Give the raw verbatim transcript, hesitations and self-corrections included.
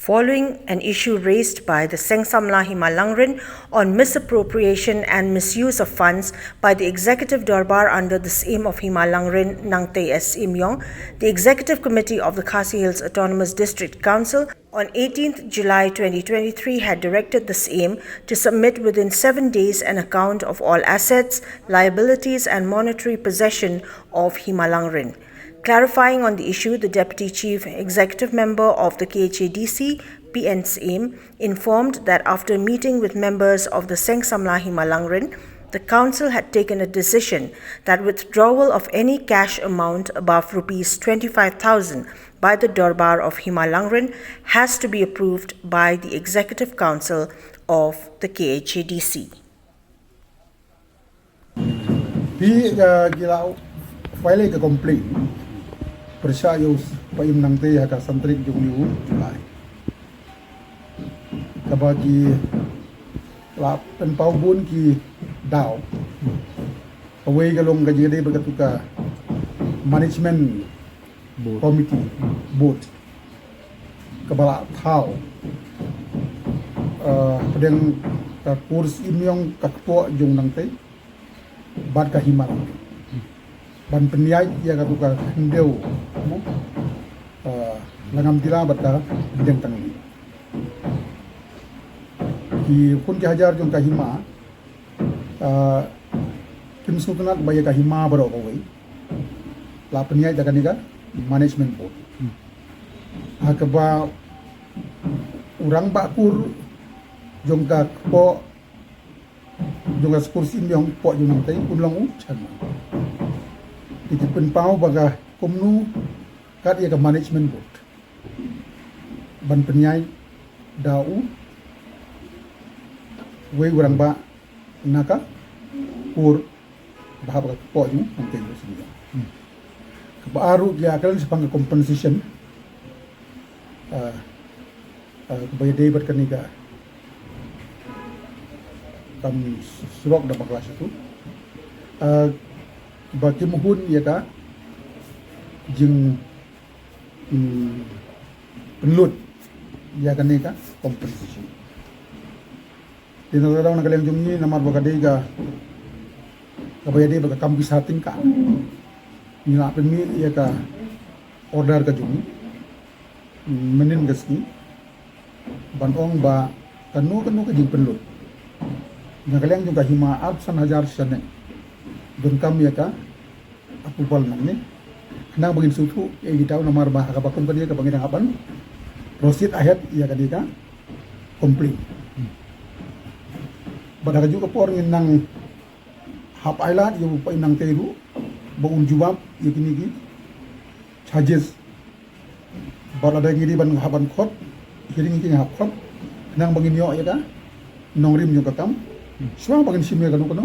Following an issue raised by the Seng Samla Hima Langrin on misappropriation and misuse of funds by the Executive Dorbar under the Syiem of Hima Langrin, Nangtei S. Syiem Yong, the Executive Committee of the Khasi Hills Autonomous District Council on eighteenth July twenty twenty-three had directed the Syiem to submit within seven days an account of all assets, liabilities, and monetary possession of Hima Langrin. Clarifying on the issue, the Deputy Chief Executive Member of the K H A D C, P N Syiem, informed that after meeting with members of the Seng Samla Hima Langrin, the council had taken a decision that withdrawal of any cash amount above rupees twenty-five thousand by the Dorbar of Hima Langrin has to be approved by the Executive Council of the K H A D C. Phi, uh, ki la file ka complaint pyrshah ïa u Syiem Nangtei ha ka san tarik jong u July. Kaba ki la pynpaw bun ki daw. Kawei ka long ka jingïadei bad katu ka management committee, board, kaba la thaw, uh, pdeng ka kur Syiem Yong, ka kpoh jong Nangtei bad ka Hima Langrin, ban pynïaid ïa katu ka khyndew, mo, uh, Langam Tila bad ka Khyndiang Tangli. Ki khun ki hajar jong ka hima, uh, kim sngewtynnat ba ïa ka hima baroh kawei la pynïaid da kane ka management board. Ha kaba u rangbah kur jong ka kpoh, jong ka kur Syiem Yong, kpoh jong Nangtei, un long u chairman. Te ki pynpaw ba ka kumno kat ïa ka management board ban pynïaid da u wei u rangbah na ka kur ba hap ka kpoh jong Nangtei, u Syiem Yong. Kaba ar ruh ïa ka, shaphang ka compensation, ah, ah, kaba ïadei bad kane ka kam surok da bakla shatu, ah, ba kim hun ïa ka jing, hmm, pynlut ïa kane ka compensation. Te na ka daw na ka liang jong ngi, namar ba ka dei ka, kaba ïadei bad ka kam pisa tyngka, ngi la pynmih ïa ka order ka jong ngi mynhynnin ka sngi ban ong ba kano kano ka jingpynlut na ka liang jong ka hima arphew san hajar shilling, donkam ïa ka approval nangne, khnang ba ngin sngewthuh ïa ki daw, namar ba ha kaba kum kane kaba ngi dang hap ban proceed ahead ïa kane ka complaint. Bad ha kajuh ka por ngin nang hap ai lad ïa u Syiem Nangtei ruh ba un jubab ïa kine ki charges. Bad lada ngi dei ban hap ban khot hearing, ngi hap khot, khnang ba ngin ïoh ïa ka nongrim jong ka kam, shuwa ba ngin shim ïa kano kano